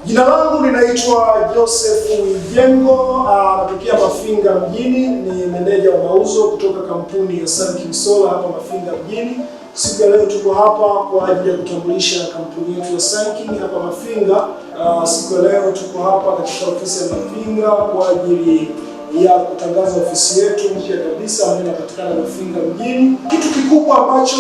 Jina langu linaitwa Joseph Ijengo, natokea Mafinga mjini, ni meneja wa mauzo kutoka kampuni ya Sun Solar hapa Mafinga mjini. Siku ya leo tuko hapa kwa ajili ya kutambulisha kampuni yetu ya Sun hapa Mafinga. Siku ya leo tuko hapa katika ofisi ya Mafinga kwa ajili ya kutangaza ofisi yetu mpya kabisa ambayo inapatikana Mafinga mjini. Kitu kikubwa ambacho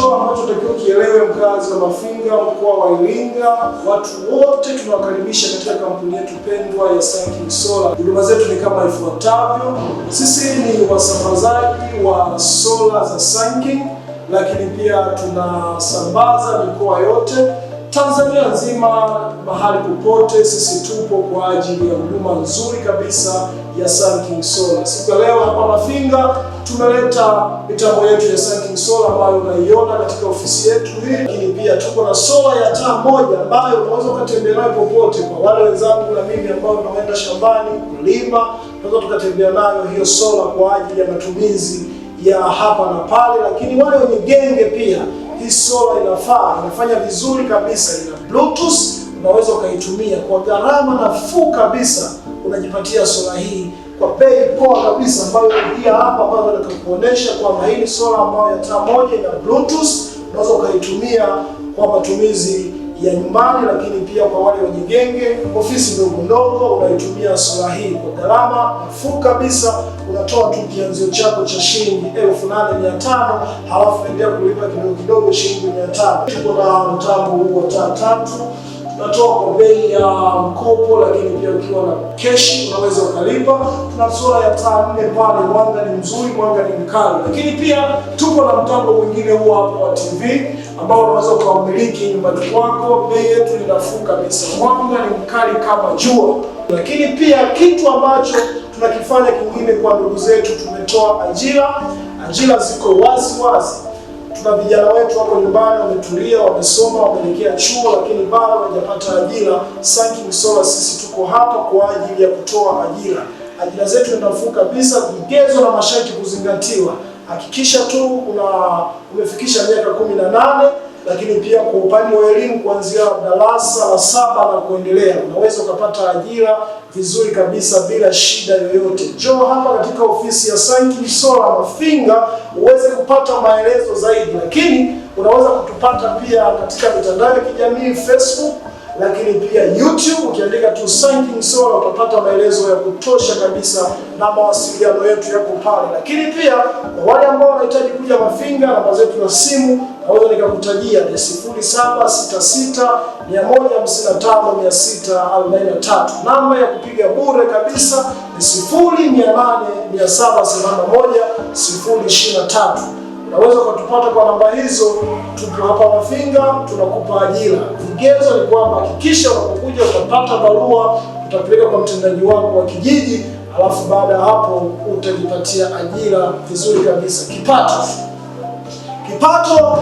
takiwa kielewe, mkazi wa Mafinga, mkoa wa Iringa, watu wote tunawakaribisha katika kampuni yetu pendwa ya Sun Solar. Huduma zetu ni kama ifuatavyo: sisi ni wasambazaji wa sola za Sun, lakini pia tunasambaza mikoa yote Tanzania nzima, mahali popote, sisi tupo kwa ajili ya huduma nzuri kabisa ya Sun King Solar. Siku ya leo hapa Mafinga tumeleta mitambo yetu ya Sun King Solar ambayo unaiona katika ofisi yetu hii, lakini pia tuko na sola ya taa moja ambayo unaweza ukatembea nayo popote. Kwa wale wenzangu na mimi ambao tunaenda shambani kulima, tunaweza tukatembea nayo hiyo sola kwa ajili ya matumizi ya hapa na pale, lakini wale wenye genge pia hii sola inafaa, inafanya vizuri kabisa, ina Bluetooth, unaweza ukaitumia kwa gharama nafuu kabisa. Unajipatia sola hii kwa bei poa kabisa, ambayo hii hapa, ambayo nitakuonyesha kwamba hii ni sola ambayo ya taa moja ina Bluetooth, unaweza ukaitumia kwa matumizi ya nyumbani, lakini pia kwa wale wenye genge, ofisi ndogo ndogo, unaitumia sola hii kwa gharama nafuu kabisa. Unatoa tu kianzio chako cha shilingi 8,500 halafu unaendelea kulipa kidogo kidogo shilingi 500. Tuko na mtambo huu wa taa tatu tunatoa kwa bei ya mkopo, lakini pia ukiwa na keshi unaweza ukalipa. Tuna sola ya taa nne pale, mwanga ni mzuri, mwanga ni mkali. Lakini pia tuko na mtambo mwingine huu hapo wa TV ambao unaweza ukaumiliki nyumbani kwako. Bei yetu ni nafuu kabisa, mwanga ni mkali kama jua. Lakini pia kitu ambacho tunakifanya kingine kwa ndugu zetu, tumetoa ajira. Ajira ziko wazi wazi. Tuna vijana wetu wako nyumbani wametulia, wamesoma, wameelekea chuo, lakini bado hawajapata ajira. Sun King Solar sisi tuko hapa kwa ajili ya kutoa ajira. Ajira zetu ni nafuu kabisa, vigezo na masharti kuzingatiwa. Hakikisha tu umefikisha miaka 18, lakini pia kwa upande wa elimu kuanzia darasa la saba na kuendelea, unaweza ukapata ajira vizuri kabisa bila shida yoyote. Njoo hapa katika ofisi ya Sun King Solar Mafinga uweze kupata maelezo zaidi, lakini unaweza kutupata pia katika mitandao ya kijamii Facebook, lakini pia YouTube. Ukiandika tu Sun King Solar utapata maelezo ya kutosha kabisa na mawasiliano yetu yako pale. Lakini pia kwa wale ambao wanahitaji kuja Mafinga, namba zetu za simu naweza nikakutajia ni 0766 155 643. Namba ya kupiga bure kabisa ni 0800 771 023. Unaweza ukatupata kwa namba hizo. Tupo hapa Mafinga, tunakupa ajira. Vigezo ni kwamba hakikisha unapokuja utapata barua, utapeleka kwa mtendaji wako wa kijiji, alafu baada ya hapo utajipatia ajira vizuri kabisa. Kipato,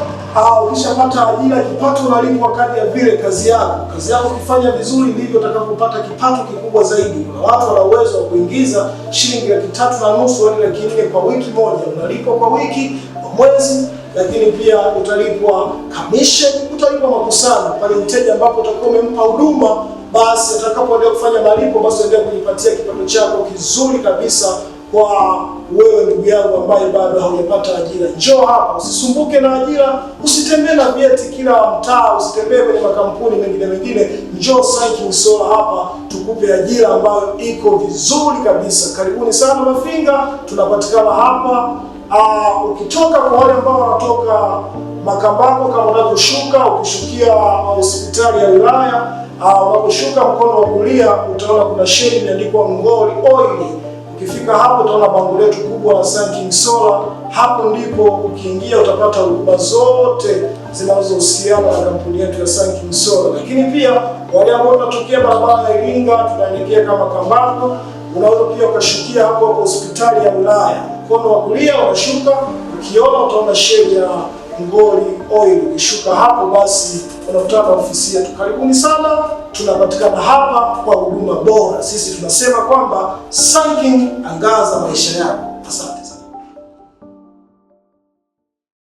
ukishapata ajira, kipato unalipwa kadri ya vile kazi yako. Kazi yako ukifanya vizuri ndivyo utakapopata kipato kikubwa zaidi. Kuna watu wana uwezo wa kuingiza shilingi 350,000 hadi 400,000 kwa wiki moja. Unalipwa kwa wiki, kwa mwezi, lakini pia utalipwa commission, utalipwa makusanyo pale mteja ambapo utakuwa umempa huduma, basi atakapoendelea kufanya malipo, basi utaendelea kujipatia kipato chako kizuri kabisa. Kwa wewe ndugu yangu ambaye bado haujapata ajira, njoo hapa, usisumbuke na ajira, usitembee na vyeti kila mtaa, usitembee kwenye makampuni mengine mengine. Njoo Sun King Solar hapa tukupe ajira ambayo iko vizuri kabisa. Karibuni sana Mafinga, tunapatikana hapa. Ukitoka kwa wale ambao wanatoka Makambako, kama unavyoshuka ukishukia hospitali ya wilaya, unaposhuka mkono wa kulia utaona kuna sheli imeandikwa Ngoli Oil. Ukifika hapo utaona bango letu kubwa la Sun King Solar. Hapo ndipo ukiingia utapata huduma zote zinazohusiana na kampuni yetu ya Sun King Solar. Lakini pia wale ambao tunatokea barabara ya Iringa tunaelekea kama Kambako, unaweza pia ukashukia hapo hapo hospitali ya wilaya, mkono wa kulia unashuka, ukiona utaona sheli ya Ngoli Oil. Ukishuka hapo basi unakutana na ofisi yetu. Karibuni sana, tunapatikana hapa kwa huduma bora. Sisi tunasema kwamba Sun King, angaza maisha yako.